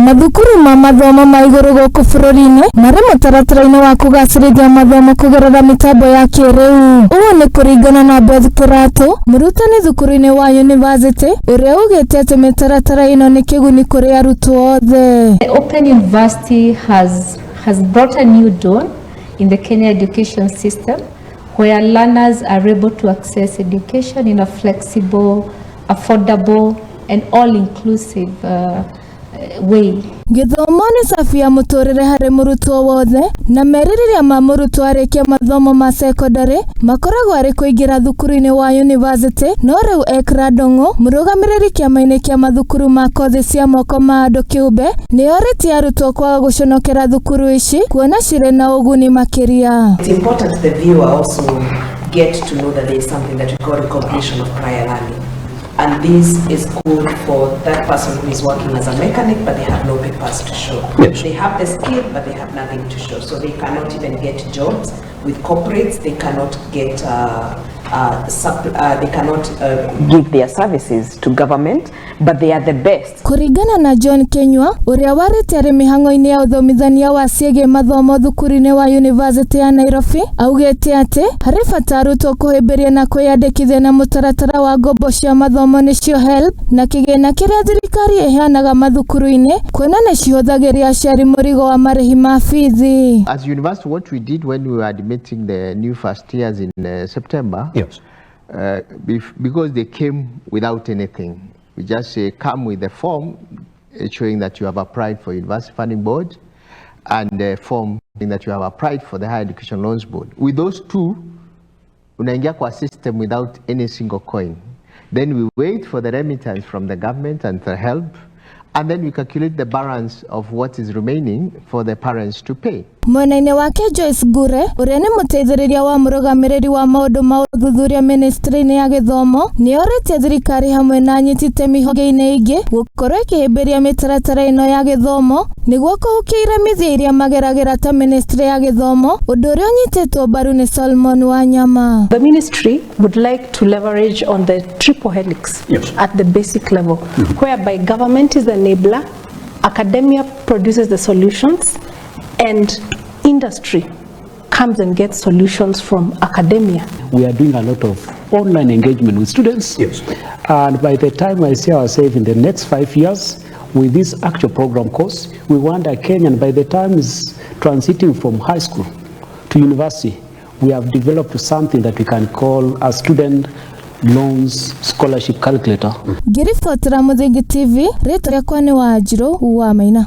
Mathukuru ma mathomo ma igũrũ gũkũ bũrũri-inĩ marĩ mũtaratara-inĩ wa kũgacĩrithia mathomo kũgerera mĩtambo ya kĩrĩu. Ũũ nĩ kũringana na Beth Kĩratũ, mũrutani thukuru-inĩ wa yunivasĩtĩ, ũrĩa ugĩte atĩ mĩtaratara ĩno nĩ kĩguni kũrĩ arutwo othe. The Open University has brought a new dawn in the Kenya education system, where learners are able to access education in a flexible, affordable, and all-inclusive way. Gĩthomo nĩ cabi ya mũtũrĩre harĩ mũrutwo wothe na merirĩria ma mũrutwo arĩkia mathomo ma cekondarĩ makoragwo arĩ kũingĩra thukuru-inĩ wa yunivasĩtĩ. No rĩu Ekra Ndong'o, mũrũgamĩrĩri kĩama-inĩ kĩa mathukuru ma kothi cia moko ma andũ kĩũmbe, nĩ orĩtie arutwo kwaga gũconokera thukuru ici kuona cirĩ na ũguni makĩria. It's important the viewer also get to know that there is something that we call recognition of prior learning. And this is good for that person who is working as a mechanic, but they have no papers to show. They have the skill, but they have nothing to show. So they cannot even get jobs with corporates. They cannot get, they cannot give their services to government, but they are the best. Kũringana na John Kenywa, ũrĩa warĩte arĩ mĩhang'o-inĩ ya ũthomithania wa ciĩgiĩ mathomo thukuru-inĩ wa Yunivasĩtĩ ya Nairobi, augĩte atĩ harĩ bata arutwo kũhĩmbĩria na kwĩyandĩkithia na mũtaratara wa ngombo cia mathomo, nĩcio HELB, na kĩgĩna kĩrĩa thirikari ĩheanaga mathukuru-inĩ, kuona nĩ cihũthagĩria aciari mũrigo wa marĩhi ma bithi. As university, what we did when we were admitting the new first years in September, because they came without anything, we just say, "Come with the form showing that you have applied for University Funding Board and the form showing that you have applied for the Higher Education Loans Board." With those two, unaingia kwa system without any single coin. Then we wait for the remittance from the government and the HELB, and then we calculate the balance of what is remaining for the parents to pay. Mwena-inĩ wake, Joyce Ngure, ũrĩa nĩ mũteithĩrĩria wa mũrũgamĩrĩri wa maũndũ ma ũthuthuria ministry-inĩ ya gĩthomo, nĩ orĩtie thirikari hamwe na anyiti itemi honge-inĩ ingĩ gũkorwo ĩkĩhĩmbĩria mĩtaratara ĩno ya gĩthomo nĩguo kũhukia iremithia iria mageragĩra ta ministry ya gĩthomo, ũndũ ũrĩa ũnyitĩtwo mbaru nĩ Solomon Wanyama. The ministry would like to leverage on the triple helix at the basic level, whereby government is the enabler, academia produces the solutions, and industry comes and gets solutions from academia. We are doing a lot of online engagement with students. And by the time I see ourselves in the next 5 years, with this actual program course, we want a Kenyan, by the time is transiting from high school to university, we have developed something that we can call a student loans scholarship calculator. Ngĩribotera Mũthingi TV, rĩtwa rĩakwa nĩ Wanjirũ wa Maina.